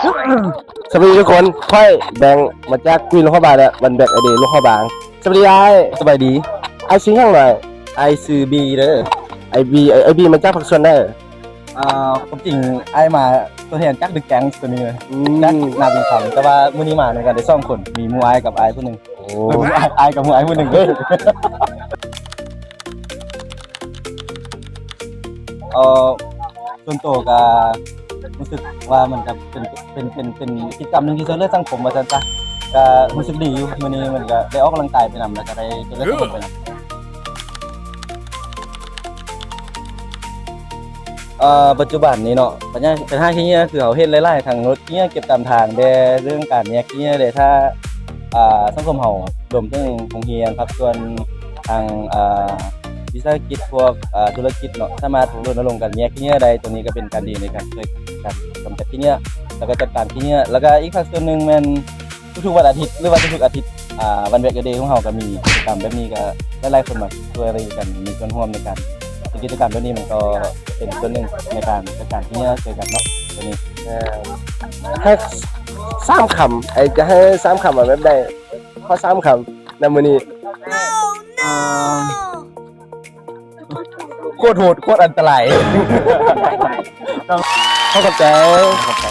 ສະບາຍດີທຸກຄົນ ຂ້ອຍແບງ ມາຈາກກຸຍຫຼວງພະບາງ ແລະ ວັນແບກເດຫຼວງພະບາງ. ສະບາຍດີອ້າຍ. ສະບາຍດີ. ອ້າຍຊື່ຫຍັງ? ອ້າຍຊື່ບີເດີ. ອ້າຍບີ ອ້າຍບີມາຈາກພາກສ່ວນໃດ? ອ່າ ຄວາມຈິງອ້າຍມາຕົວແທນຈາກເດີແກງໂຕນີ້ເລີຍ ອືມ ຈາກນາບຸນຄຳ ແຕ່ວ່າມື້ນີ້ມານຳກັນໄດ້ສອງຄົນ ມີໝູ່ອ້າຍກັບອ້າຍຜູ້ໜຶ່ງ. ໂອ້ ເອີ ມີອ້າຍ ອ້າຍກັບໝູ່ອ້າຍຜູ້ໜຶ່ງເດ້. ເອີ ສ່ວນໂຕກໍຮູ້ສຶກວ່າມັນກໍເປັນ ເປັນ ເປັນ ເປັນກິດຈະກຳໜຶ່ງທີ່ຊ່ວຍເຫຼືອສັງຄົມວ່າຊັ້ນຊະ ກໍຮູ້ສຶກດີຢູ່. ມື້ນີ້ມັນກໍໄດ້ອອກກຳລັງກາຍໄປນຳ ແລ້ວກໍໄດ້ຊ່ວຍເຫຼືອສັງຄົມໄປນຳ. ເອີ ປັດຈຸບັນນີ້ເນາະ ບັນຫາ ບັນຫາຂີ້ເຫຍື້ອຄືເຮົາເຫັນຫຼາຍໆ ທັງລົດຂີ້ເຫຍື້ອເກັບຕາມທາງແດ່ ເລື່ອງການແຍກຂີ້ເຫຍື້ອແດ່ ຖ້າ ອ່າ ສັງຄົມເຮົາ ລວມເຖິງໂຮງຮຽນ ພາກສ່ວນທາງ ອ່າ ວິສາຫະກິດ ພວກ ອ່າ ທຸລະກິດເນາະ ສາມາດລົນນະລົງການແຍກຂີ້ເຫຍື້ອໄດ້ ໂຕນີ້ກໍເປັນການດີໃນການຊ່ວຍກັນກຳຈັດຂີ້ເຫຍື້ອ ແລ້ວກໍຈັດການຂີ້ເຫຍື້ອ ແລ້ວກໍອີກພາກສ່ວນໜຶ່ງແມ່ນ ທຸກໆວັນອາທິດ ຫຼືວ່າທຸກໆອາທິດ ອ່າ ວັນແບກເດຂອງເຮົາກໍມີກິດຈະກຳແບບນີ້ ກໍຫຼາຍໆຄົນມາຊ່ວຍກັນ ມີສ່ວນຮ່ວມໃນການ ເປັນກິດຈະກຳແບບນີ້ ມັນກໍເປັນສ່ວນໜຶ່ງໃນການຈັດການທີ່ຈະຊ່ວຍກັນເນາະ ຕົວນີ້. ເອີ ໃຫ້ສາມຄຳ ອ້າຍຈະໃຫ້ສາມຄຳວ່າແບບໃດ? ຂໍສາມຄຳນຳມື້ນີ້. ເອີ ໂຄດໂຫດ ໂຄດອັນຕະລາຍ. ຂໍຂອບໃຈ. ຂອບໃຈ.